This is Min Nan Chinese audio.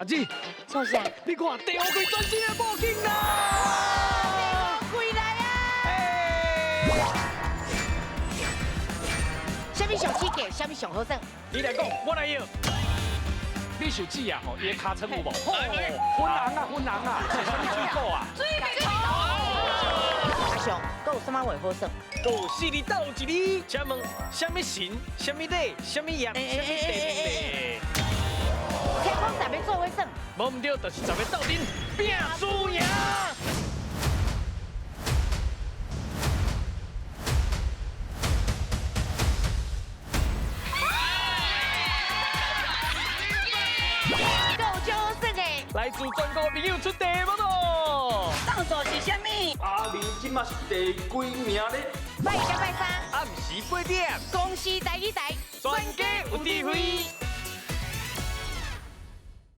阿姊，創啥？你看地烏龜全新的布景啦！歸來啊！啥物上刺激？啥物上好耍？你來講，我來搖。你想姊啊？吼，伊的尻川有無？粉紅啊，粉紅啊，是啥物水果啊？水果。阿雄，閣有啥物話好耍？閣有四字鬥一字，請問啥物神？啥物禮？啥物業？啥物地名？聽講十个做伙耍？無毋對，就是十个鬥陣拚輸贏。夠少耍的，來自全國朋友出題目咯。當作是啥物？阿明這馬是第幾名咧？拜一拜三，暗時8點，公視台語台，全家有智慧。